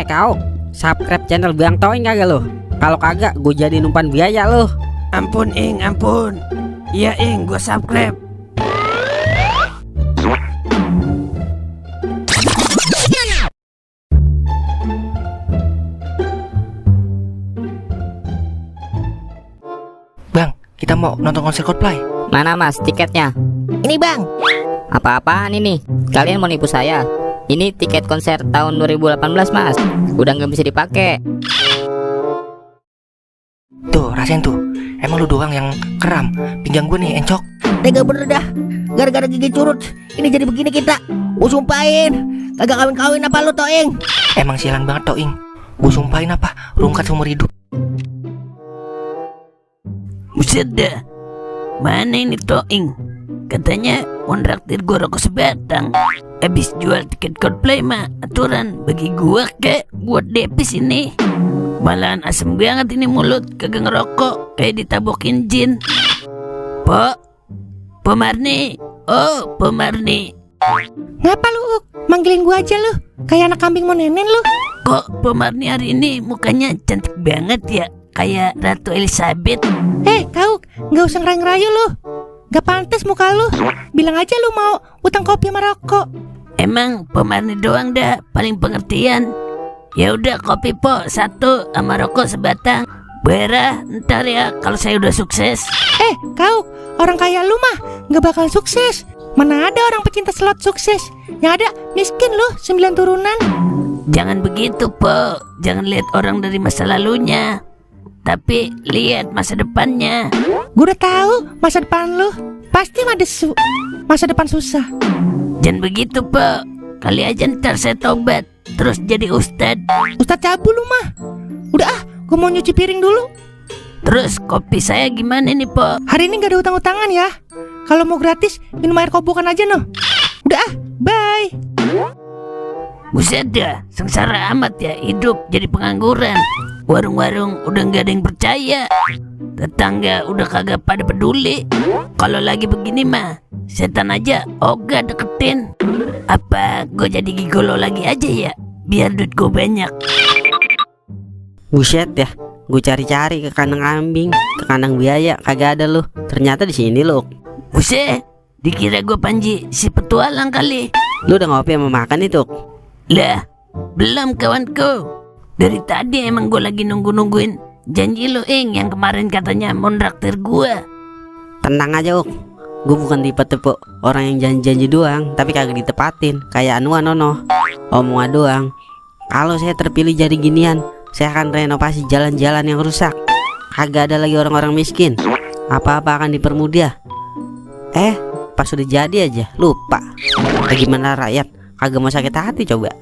Kau subscribe channel Bang Toing kagak lo? Kalau kagak gue jadi numpan biaya lo. Ampun Ing, ampun. Iya Ing, gue subscribe. Bang, kita mau nonton konser Coldplay. Mana mas tiketnya? Ini bang. Apa-apaan ini? Kalian mau nipu saya? Ini tiket konser tahun 2018 mas. Udah nggak bisa dipakai. Tuh, rasain tuh. Emang lu doang yang kram. Pinggang gue nih encok. Tega bener dah. Gara-gara gigi curut ini jadi begini kita. Gue sumpahin kagak kawin-kawin apa lu Toing. Emang sialan banget Toing. Gue sumpahin apa? Rungkat seumur hidup. Buset dah. Mana ini Toing? Katanya mau nraktir gue rokok sebatang. Habis jual tiket Coldplay mah aturan bagi gue kayak buat depis ini. Malahan asem banget ini mulut, kagak ngerokok kayak ditabokin jin. Po Marni. Oh, Po Marni. Ngapa lu manggilin gua aja lu? Kayak anak kambing mau nenen lu. Kok Po Marni hari ini mukanya cantik banget ya? Kayak Ratu Elizabeth. Kau nggak usah ngerayu lu. Gak pantas muka lu. Bilang aja lu mau utang kopi sama rokok. Emang Po Marni doang dah paling pengertian. Ya udah kopi po 1 sama rokok sebatang. Berah ntar ya kalau saya udah sukses. Kau orang kaya lu mah nggak bakal sukses. Mana ada orang pecinta slot sukses. Yang ada miskin lu 9 turunan. Jangan begitu po. Jangan lihat orang dari masa lalunya, tapi lihat masa depannya. Gue udah tahu masa depan lu. Pasti masa depan susah. Jangan begitu po. Kali aja ntar saya tobat terus jadi ustad. Ustadz cabul lu mah. Udah gue mau nyuci piring dulu. Terus kopi saya gimana nih po? Hari ini gak ada utang-utangan ya. Kalau mau gratis minum air kobokan aja noh. Udah bye. Buset dah, sengsara amat ya hidup jadi pengangguran. Warung-warung udah gak ada yang percaya. Tetangga udah kagak pada peduli. Kalau lagi begini mah setan aja ogah deketin. Apa gue jadi gigolo lagi aja ya, biar duit gue banyak. Buset ya, gue cari-cari ke kandang kambing, ke kandang biaya, kagak ada lo. Ternyata di sini lo. Buset, dikira gue Panji si petualang kali. Lu udah ngopi sama makan itu? Lah, belum kawanku. Dari tadi emang gue lagi nungguin janji lo Ing yang kemarin katanya mau nraktir gue. Tenang aja Uk, gue bukan tipe-tipe orang yang janji-janji doang tapi kagak ditepatin. Kayak Anua Nono, omongan doang. Kalau saya terpilih jadi ginian, saya akan renovasi jalan-jalan yang rusak. Kagak ada lagi orang-orang miskin. Apa-apa akan dipermudah. Pas udah jadi aja lupa. Bagaimana rakyat kagak mau sakit hati coba.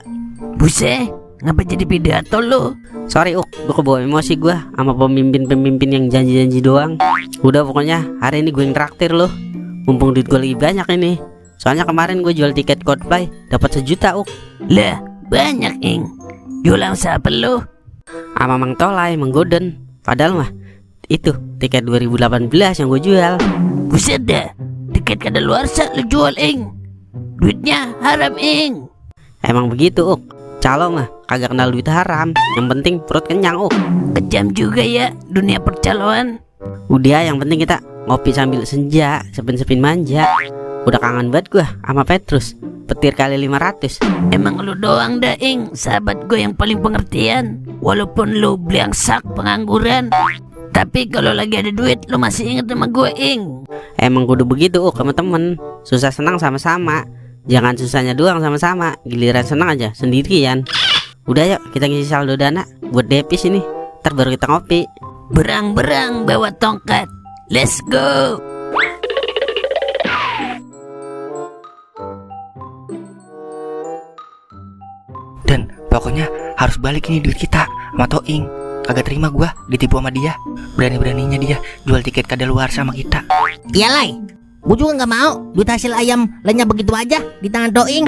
Buset, ngapa jadi pidato lo? Sorry Uk, gue kebawa emosi gue sama pemimpin-pemimpin yang janji-janji doang. Udah pokoknya hari ini gue yang traktir lo. Mumpung duit gue lagi banyak ini. Soalnya kemarin gue jual tiket Coldplay dapat 1 juta Uk. Lah, banyak Ing. Jualan siapa lo? Sama Mang Tolai, Mang Goden. Padahal mah itu tiket 2018 yang gue jual. Buset dah, tiket kadaluarsa lo jual Ing. Duitnya haram Ing. Emang begitu Uk. Calo mah kagak kenal duit haram. Yang penting perut kenyang Uk. Kejam juga ya dunia percaloan. Udah yang penting kita ngopi sambil senja, sepin-sepin manja. Udah kangen banget gua sama Petrus. Petir kali 500. Emang lu doang dah Ing, sahabat gue yang paling pengertian. Walaupun lu blangsak pengangguran, tapi kalau lagi ada duit lu masih inget sama gue Ing. Emang kudu begitu sama temen. Susah senang sama-sama. Jangan susahnya doang sama-sama. Giliran senang aja sendirian. Udah yuk kita ngisi saldo dana buat depis ini. Ntar baru kita ngopi. Berang-berang bawa tongkat. Let's go. Dan pokoknya harus balik ini duit kita sama Toing. Kagak terima gua ditipu sama dia. Berani-beraninya dia jual tiket kadaluarsa sama kita. Iya Lai, gue juga nggak mau duit hasil ayam lenyap begitu aja di tangan Toing.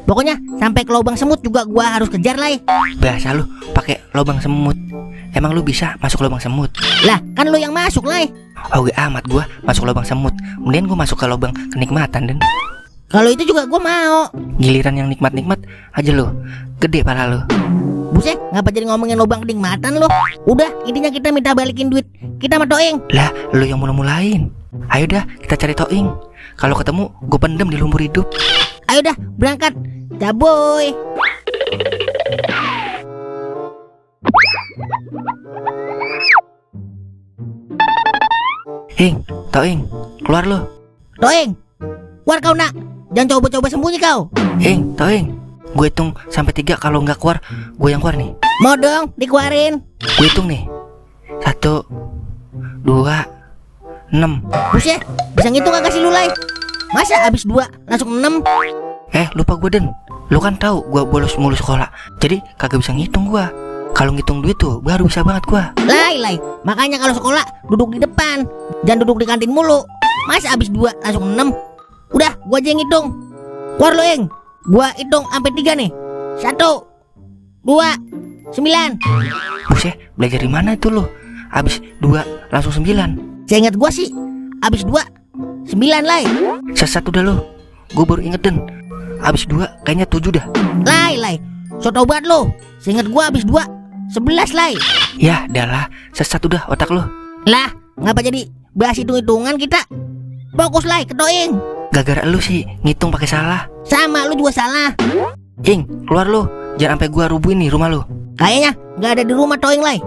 Pokoknya sampai ke lubang semut juga gue harus kejar Lai. Bahasa lu pakai lubang semut. Emang lu bisa masuk lubang semut? Lah kan lu yang masuk Lai. Oke amat gua masuk lubang semut. Kemudian gua masuk ke lubang kenikmatan. Dan Kalau itu juga gue mau. giliran yang nikmat-nikmat aja lu, gede pala lu. Buset, ngapa jadi ngomongin lubang kenikmatan lo? Udah, intinya kita minta balikin duit kita sama Toing. Lah, lu yang mula-mulain. Ayo dah, kita cari Toing. Kalau ketemu, gue pendem di lumbur hidup. Ayo dah, berangkat. Jaboy. Ing, Toing, keluar lu. Toing, keluar kau nak. Jangan coba-coba sembunyi kau. Ing, Toing, gue hitung sampai 3. Kalau nggak keluar, gue yang keluar nih. Mau dong, dikeluarin. Gue hitung nih. 1, 2, 6. Buset, bisa ngitung gak kasih lu Lai? Masa abis 2 langsung 6? Lupa gue Den. Lu kan tahu gue bolos mulu sekolah. Jadi kagak bisa ngitung gue. Kalau ngitung duit tuh baru bisa banget gue. Lai, makanya kalau sekolah duduk di depan, jangan duduk di kantin mulu. Masa abis 2 langsung 6? Udah, gua aja yang hitung. Keluar lu, Eng. Gua hitung sampai 3 nih. 1, 2, 9. Buset, belajar di mana itu lu? Abis 2 langsung 9. Seingat gua sih abis 2 9 Lai. Sesat udah lu. Gue baru inget Den. Abis 2 kayaknya 7 dah. Lai, so tau banget lu. Seingat gua abis 2 11 Lai. Ya, dah sesat udah otak lu. Lah, ngapa jadi bahas hitung-hitungan kita? Fokus Lai, ke Toing. Gara-gara lu sih ngitung pakai salah. Sama lu juga salah. Ing, keluar lu. Jangan sampai gua rubuhin nih rumah lu. Kayaknya nggak ada di rumah Toing Lai.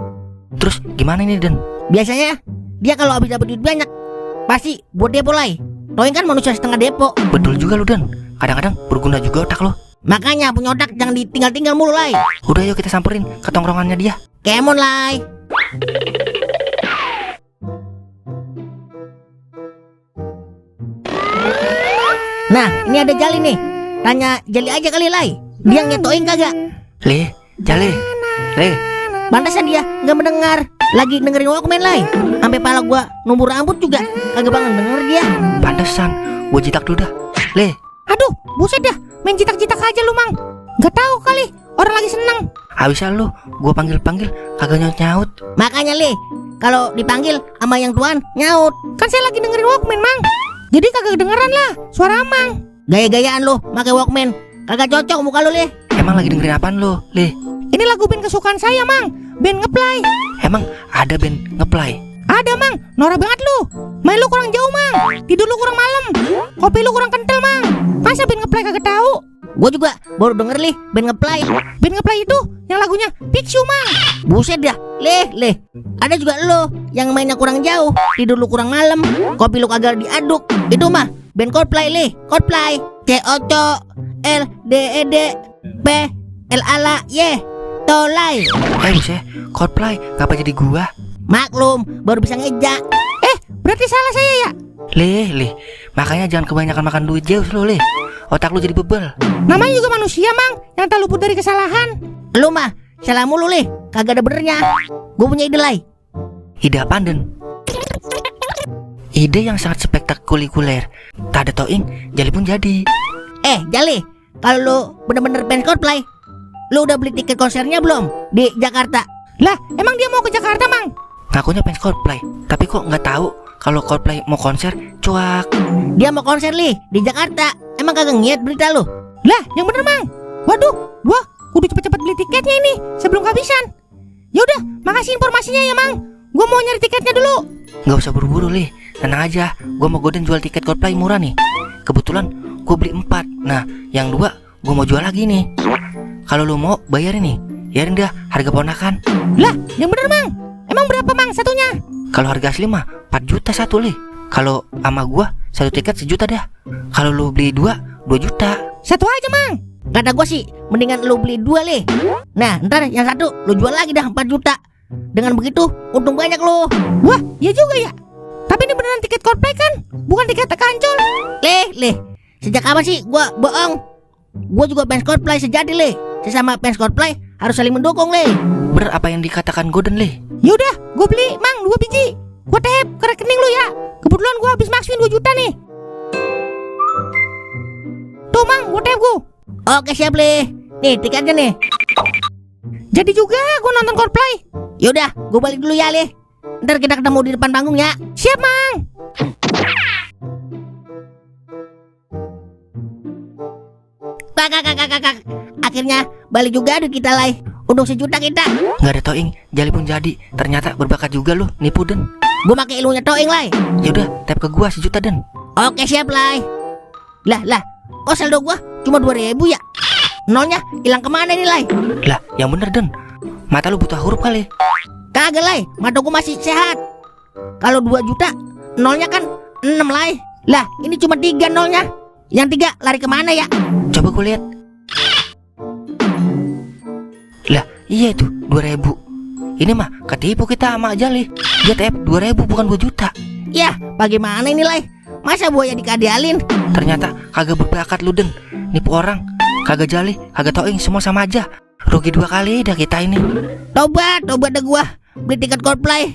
Terus gimana nih Den? Biasanya dia kalau habis dapat duit banyak pasti buat depo Lai. Toing kan manusia setengah depo. Betul juga lu Den. Kadang-kadang berguna juga otak lu. Makanya punya otak jangan ditinggal-tinggal mulu Lai. Udah yuk kita samperin ke tongkrongannya dia. Kemon Lai. Nah, ini ada Jali nih. Tanya Jali aja kali Lai. Dia ngetoin kagak? Le, Jale. Le. Pantesan dia nggak mendengar. Lagi dengerin Walkman Lai. Sampai pala gua numbuh rambut juga kagak banget denger dia. Pantesan, gua jitak dulu dah. Le. Aduh, buset dah. Main jitak-jitak aja lu, Mang. Gak tahu kali, orang lagi seneng. Habisan lu, gua panggil-panggil kagak nyaut-nyaut. Makanya Le, kalau dipanggil sama yang tuan nyaut. Kan saya lagi dengerin Walkman, Mang. Jadi kagak kedengeran lah suara Mang. Gaya-gayaan lu pakai Walkman. Kagak cocok muka lu, Le. Emang lagi dengerin apaan lu, Le? Ini lagu band kesukaan saya, Mang. Band Ngeplay. Emang ada band Ngeplay? Ada, Mang. Norak banget lu. Main lu kurang jauh, Mang. Tidur lu kurang malam. Kopi lu kurang kental, Mang. Masa band Ngeplay kagak tahu? Gua juga baru denger nih band Ngeplay. Band Ngeplay itu yang lagunya Picchu, Mang. Buset dah. Le. Ada juga lo yang mainnya kurang jauh, tidur lu kurang malam, kopi lu kagak diaduk. Itu mah band Coldplay, Le. Coldplay. COCOLDED P LALA Y Tolai. Buset, Coldplay ngapa jadi gua? Maklum, baru bisa ngejak. Berarti salah saya ya? Le, makanya jangan kebanyakan makan duit Zeus lu, Le. Otak lu jadi bebel. Namanya juga manusia, Mang, yang tak luput dari kesalahan. Lu mah salah mulu, Le. Kagak ada benernya. Gue punya ide, Lai. Ide apaan, Den? Ide yang sangat spektakuler. Tak ada Toing, Jali pun jadi. Jali, kalau lu bener-bener fans Coldplay, lu udah beli tiket konsernya belum di Jakarta? Lah, emang dia mau ke Jakarta, Mang? Ngakunya fans Coldplay, tapi kok nggak tahu kalau Coldplay mau konser, cuak. Dia mau konser, Li, di Jakarta. Emang kagak ngiat berita lu? Lah, yang bener, Mang. Waduh, gua kudu cepet-cepet beli tiketnya ini sebelum kehabisan. Yaudah, makasih informasinya ya, Mang. Gua mau nyari tiketnya dulu. Nggak usah buru-buru, Li. Tenang aja, gua mau goden jual tiket Coldplay murah nih. Kebetulan gua beli 4. Nah, yang 2 gua mau jual lagi nih. Kalau lu mau bayarin nih, biarin dah harga ponakan. Lah, yang bener, Mang. Emang berapa, Mang, satunya? Kalau harga asli mah 4 juta satu, Li. Kalau sama gua satu tiket 1 juta dah. Kalau lu beli 2 juta. Satu aja, Mang. Kata gua sih mendingan lu beli 2, Le. Nah, ntar yang satu lu jual lagi dah 4 juta. Dengan begitu untung banyak lu. Wah, iya juga ya. Tapi ini beneran tiket Coldplay kan? Bukan tiket kancol. Le. Sejak kapan sih gua bohong? Gua juga fans Coldplay sejati, Le. Sesama fans Coldplay harus saling mendukung, Le. Bener apa yang dikatakan Goden, Le? Yaudah, gua beli, Mang, 2 biji. Gua tap ke rekening lu ya. Kebetulan gua habis maksuin 2 juta nih. Tuh, Mang, gua tap gua. Oke, siap, Le. Nih tiketnya nih. Jadi juga gua nonton Coldplay. Yaudah, gua balik dulu ya, Le. Ntar kita ketemu di depan panggung ya. Siap, Mang. Kak. Akhirnya balik juga duit kita, Lai. Untung sejuta kita. Nggak ada toing, Jali pun jadi. Ternyata berbakat juga lu, nipu Den. Gue pakai ilmunya toing, Lai. Ya udah, tap ke gua 1 juta Den. Oke, siap, Lai. Lah, kok saldo gua cuma 2.000 ya? Nolnya hilang kemana nih, Lai? Lah, yang bener Den. Mata lu buta huruf kali. Kagak, Lai, mata gua masih sehat. Kalau 2 juta, nolnya kan 6, Lai. Lah, ini cuma 3 nolnya. Yang 3 lari kemana ya? Coba gua lihat. Lah, iya itu 2.000. Ini mah ketipu kita sama Jali. Dia tap 2.000 bukan 2 juta. Ya, bagaimana ini, Lai? Masa buaya dikadialin? Ternyata kagak berbakat lu Den. Nipu orang, kagak Jali, kagak toing, semua sama aja. Rugi 2 kali dah kita ini. Tobat dah gua. Beli tiket Coldplay.